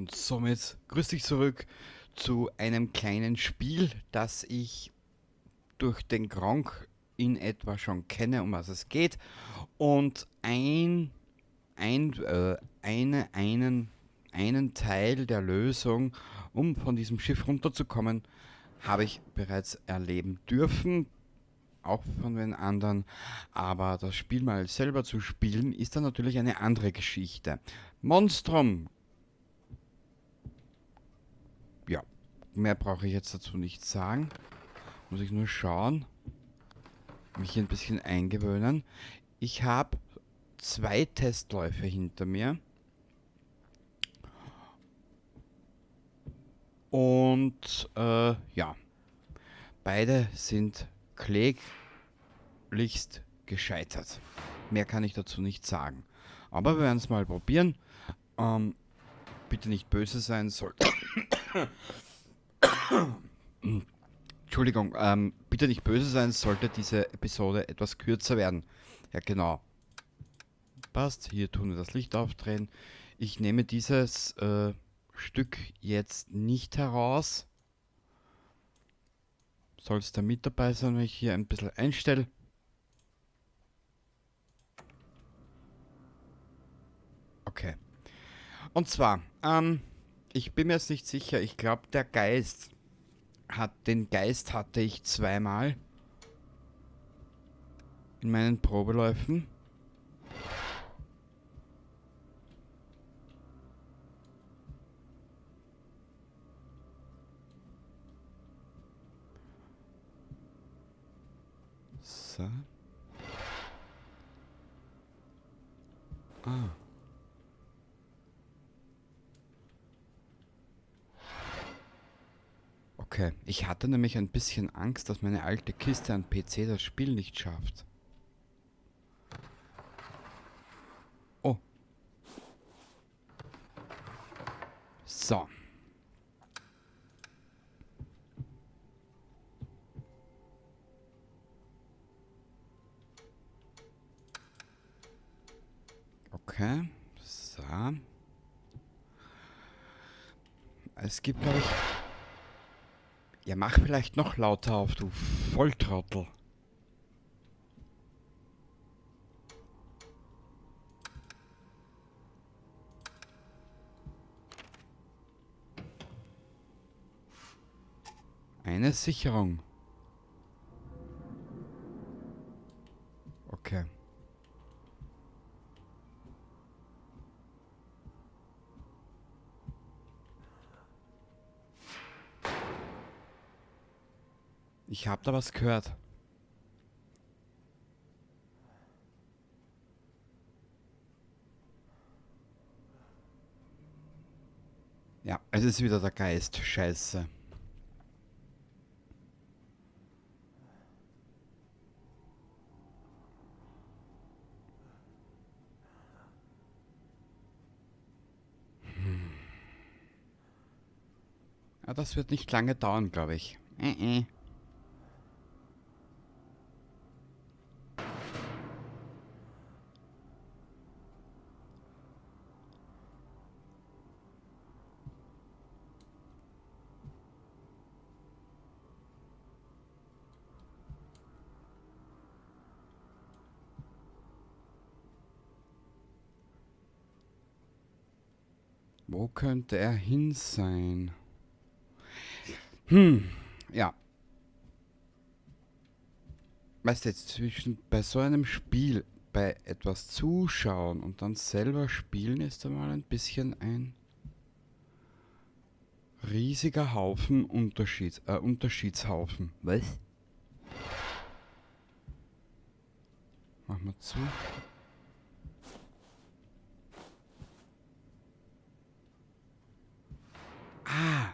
Und somit grüß dich zurück zu einem kleinen Spiel, das ich durch den Gronkh in etwa schon kenne, um was es geht. Und einen Teil der Lösung, um von diesem Schiff runterzukommen, habe ich bereits erleben dürfen, auch von den anderen, aber das Spiel mal selber zu spielen, ist dann natürlich eine andere Geschichte. Monstrum! Ja, mehr brauche ich jetzt dazu nicht sagen. Muss ich nur schauen, mich hier ein bisschen eingewöhnen. Ich habe 2 Testläufe hinter mir. Und ja, beide sind kläglichst gescheitert. Mehr kann ich dazu nicht sagen. Aber wir werden's mal probieren. Bitte nicht böse sein, soll Entschuldigung, bitte nicht böse sein, sollte diese Episode etwas kürzer werden. Ja, genau. Passt, hier tun wir das Licht aufdrehen. Ich nehme dieses Stück jetzt nicht heraus. Soll's da mit dabei sein, wenn ich hier ein bisschen einstelle. Okay. Und zwar, ich bin mir jetzt nicht sicher, ich glaub, der Geist hat, den Geist hatte ich zweimal in meinen Probeläufen. So. Ah. Okay, ich hatte nämlich ein bisschen Angst, dass meine alte Kiste an PC das Spiel nicht schafft. Oh. So. Okay, so. Es gibt, glaub ich... Ja, mach vielleicht noch lauter auf, du Volltrottel. Eine Sicherung. Okay. Ich hab da was gehört. Ja, es ist wieder der Geist. Scheiße. Ja, das wird nicht lange dauern, glaub ich. Wo könnte er hin sein? Ja. Weißt du, jetzt zwischen bei so einem Spiel, bei etwas zuschauen und dann selber spielen, ist da mal ein bisschen ein riesiger Haufen Unterschiedshaufen. Was? Machen wir zu. Ah!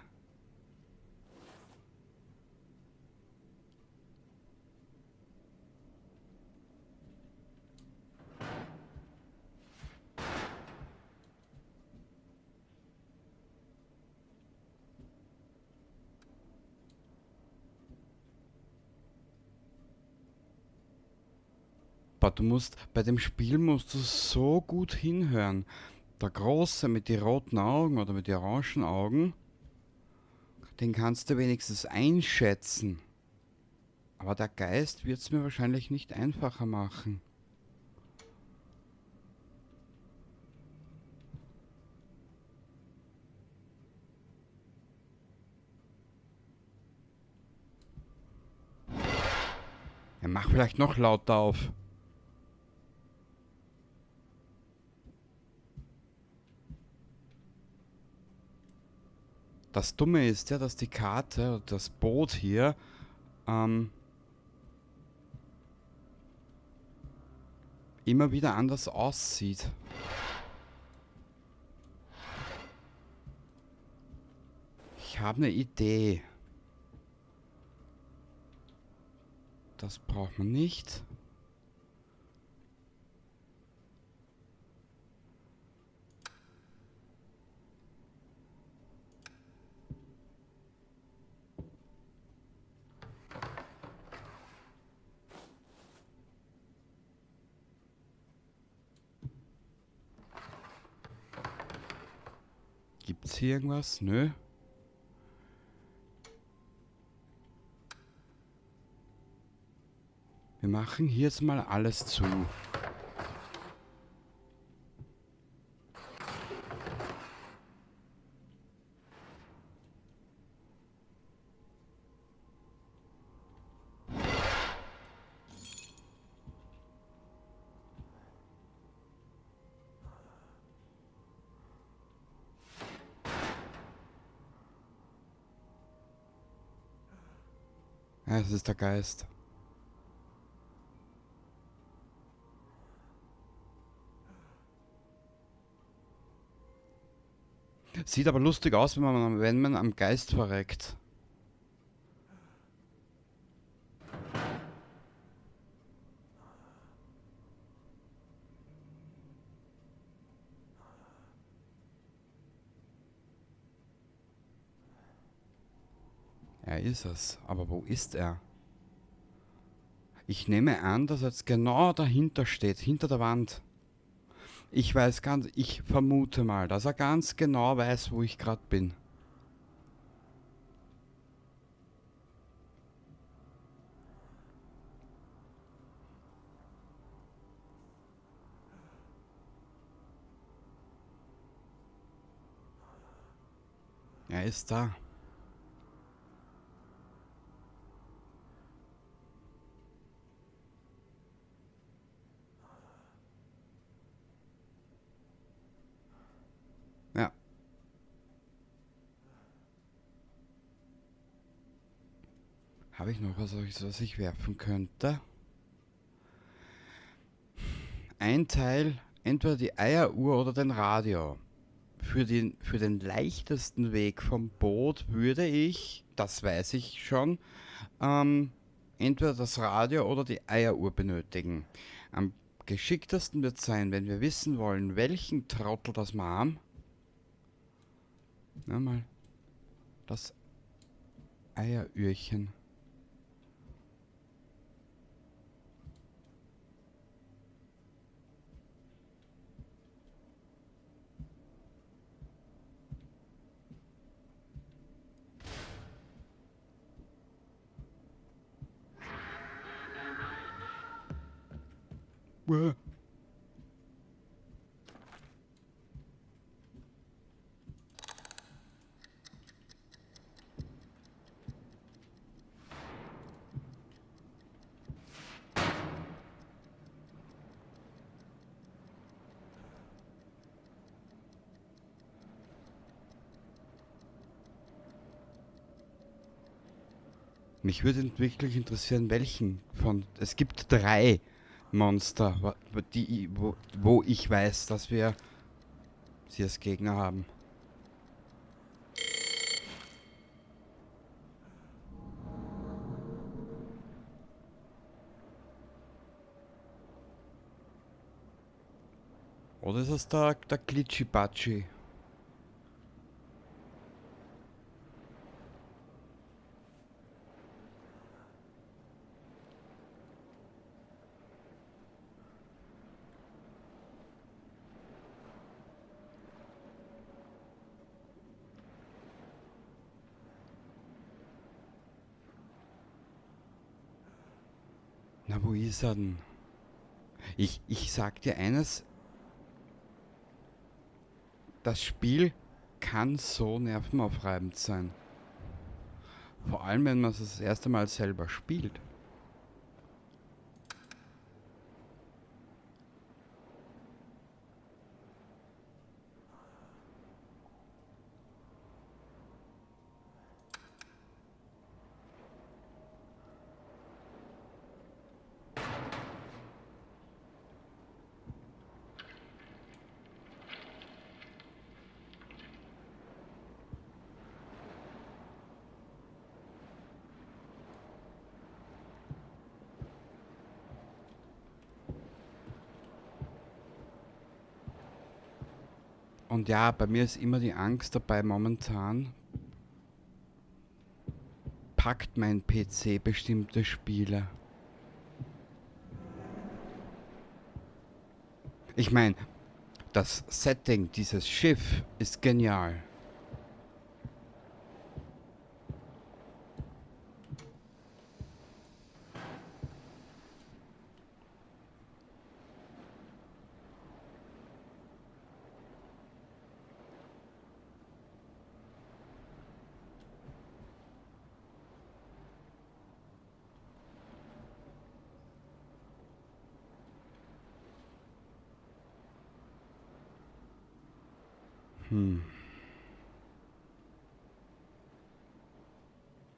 Boah, du musst, bei dem Spiel musst du so gut hinhören. Der Große mit den roten Augen oder mit den orangen Augen, den kannst du wenigstens einschätzen. Aber der Geist wird's mir wahrscheinlich nicht einfacher machen. Ja, mach vielleicht noch lauter auf. Das Dumme ist ja, dass die Karte, das Boot hier, immer wieder anders aussieht. Ich habe eine Idee. Das braucht man nicht. Gibt's hier irgendwas? Nö. Wir machen hier jetzt mal alles zu. Ja, das ist der Geist. Sieht aber lustig aus, wenn man am Geist verreckt. Er ist es. Aber wo ist er? Ich nehme an, dass er jetzt genau dahinter steht, hinter der Wand. Ich weiß ganz, ich vermute mal, dass er ganz genau weiß, wo ich grad bin. Er ist da. Ja. Habe ich noch was, was ich werfen könnte? Ein Teil, entweder die Eieruhr oder den Radio. Für den leichtesten Weg vom Boot würde ich, das weiß ich schon, entweder das Radio oder die Eieruhr benötigen. Am geschicktesten wird sein, wenn wir wissen wollen, welchen Trottel das wir haben. Na mal, das Eierührchen. Uah. Mich würde wirklich interessieren, welchen von... Es gibt 3 Monster, wo ich weiß, dass wir sie als Gegner haben. Oder ist das der Glitschi-Batschi? Na, wo ist er denn? Ich sag dir eines. Das Spiel kann so nervenaufreibend sein. Vor allem, wenn man es das erste Mal selber spielt. Und ja, bei mir ist immer die Angst dabei momentan. Packt mein PC bestimmte Spiele? Ich mein, das Setting dieses Schiff ist genial.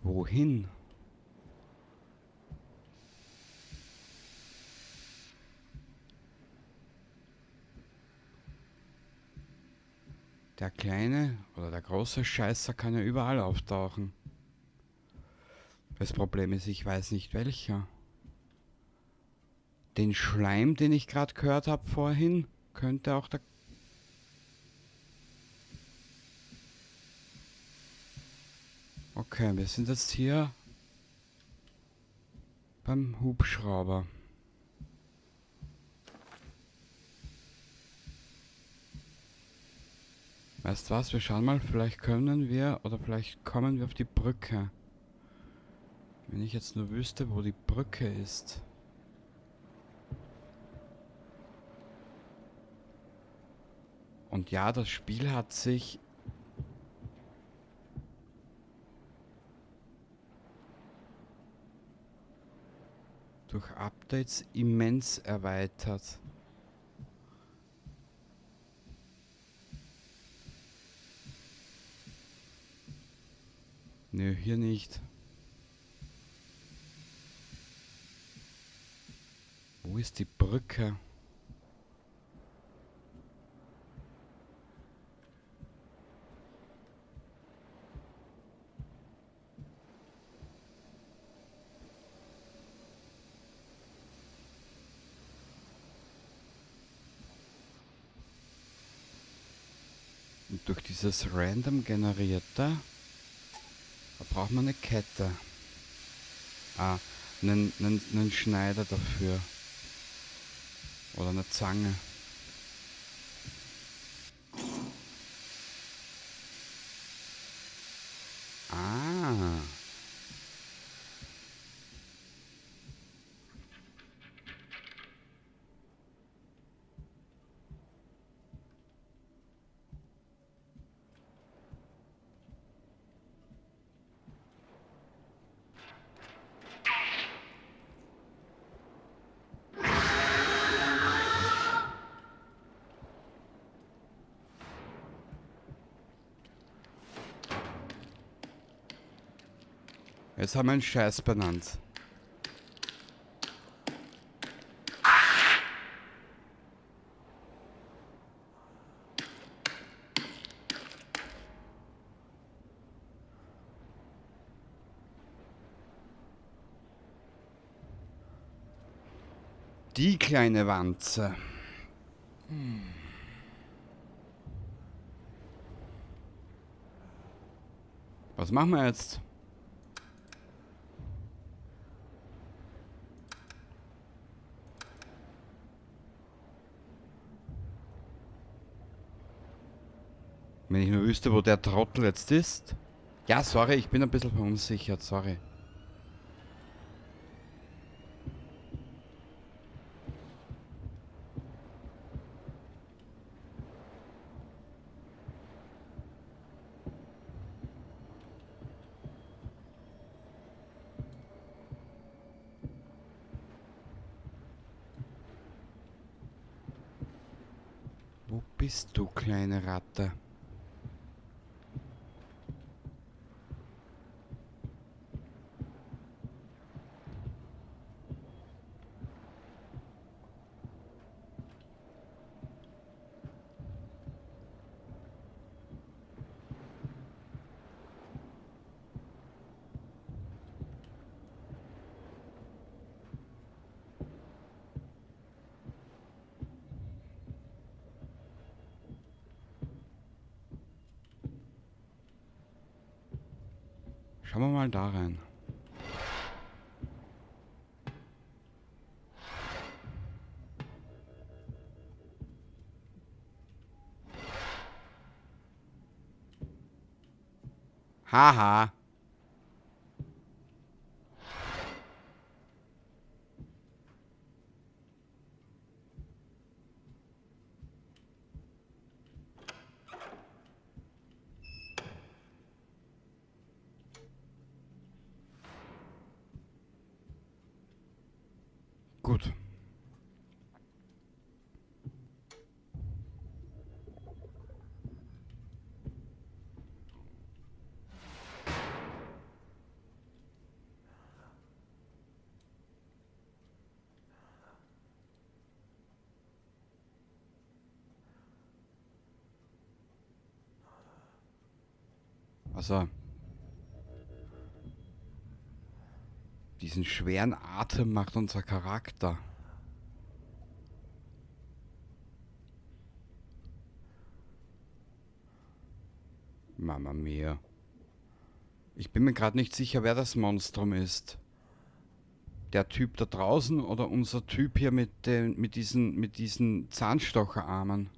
Wohin? Der kleine oder der große Scheißer kann ja überall auftauchen. Das Problem ist, ich weiß nicht welcher. Den Schleim, den ich grad gehört hab vorhin, könnte auch der... Okay, wir sind jetzt hier beim Hubschrauber. Weißt du was, wir schauen mal, vielleicht können wir oder vielleicht kommen wir auf die Brücke. Wenn ich jetzt nur wüsste, wo die Brücke ist. Und ja, das Spiel hat sich durch Updates immens erweitert. Nö, hier nicht. Wo ist die Brücke? Und durch dieses random generierte, da braucht man eine Kette. Ah, einen Schneider dafür. Oder eine Zange. Ah. Jetzt haben wir einen Scheiß benannt. Die kleine Wanze. Was machen wir jetzt? Wenn ich nur wüsste, wo der Trottel jetzt ist. Ja, sorry, ich bin ein bisschen verunsichert, sorry. bist du, kleine Ratte? Schauen wir mal da rein. Haha. Gut. Also, diesen schweren Atem macht unser Charakter. Mama mia. Ich bin mir gerade nicht sicher, wer das Monstrum ist. Der Typ da draußen oder unser Typ hier mit diesen Zahnstocherarmen.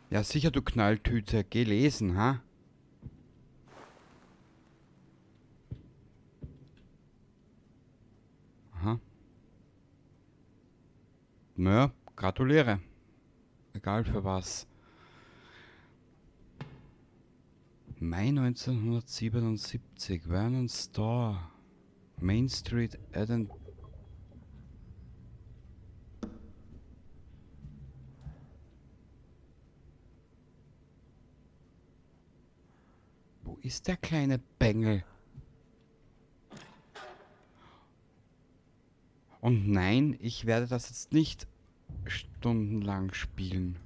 Ja, sicher, du Knalltüte. Geh lesen, ha? Aha. Naja, gratuliere. Egal für was. Mai 1977, Vernon Store, Main Street, Eden. Wo ist der kleine Bengel? Und nein, ich werde das jetzt nicht stundenlang spielen.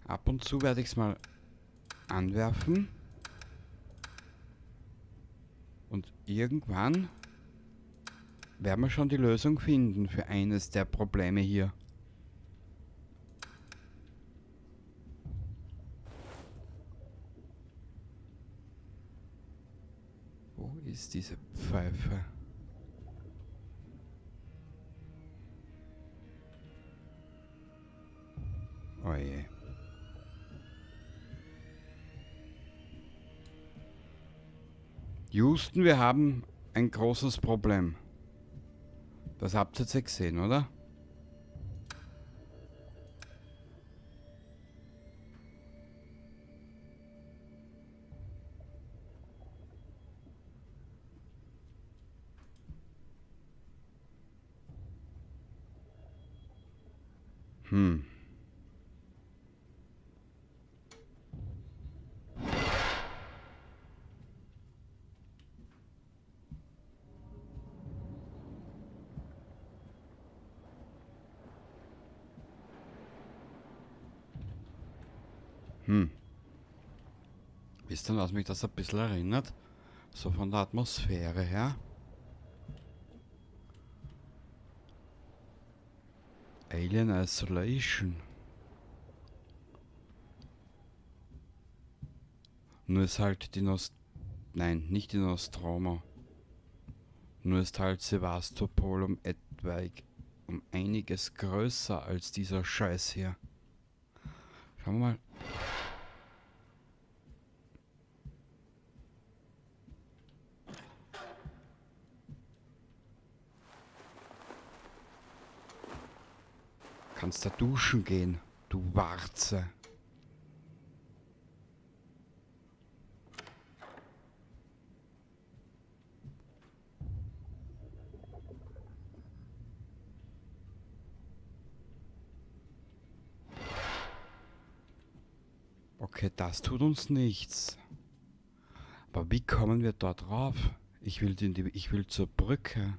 Ab und zu werde ich's mal anwerfen. Und irgendwann werden wir schon die Lösung finden für eines der Probleme hier. Wo ist diese Pfeife? Oh je. Houston, wir haben ein großes Problem. Das habt ihr jetzt gesehen, oder? Wisst ihr, was mich das ein bisschen erinnert? So von der Atmosphäre her. Alien Isolation. Nur ist halt die Nein, nicht die Nostromo. Nur ist halt Sevastopol um etwaig um einiges größer als dieser Scheiß hier. Schauen wir mal. Kannst da duschen gehen, du Warze. Okay, das tut uns nichts. Aber wie kommen wir dort rauf? Ich will zur Brücke.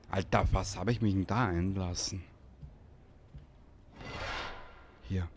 Alter, was habe ich mich denn da einlassen? Hier.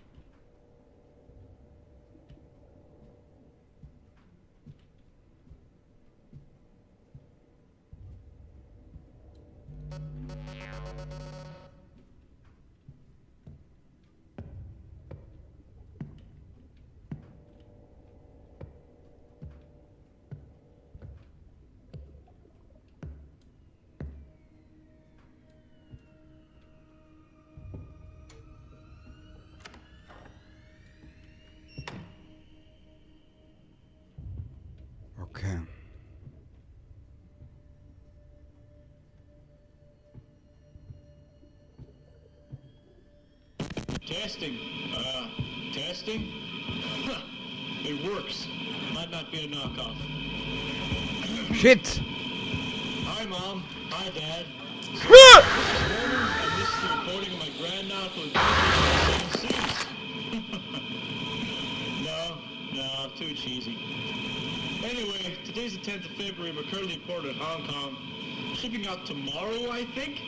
Okay. Testing. Testing? Huh. It works. Might not be a knockoff. Shit! Hi, Mom. Hi, Dad. So, this is Werner, and this is the recording of my grand nautical adventure on the seven seas. No, too cheesy. Anyway, today's the 10th of February. We're currently in port at Hong Kong. Shipping out tomorrow, I think.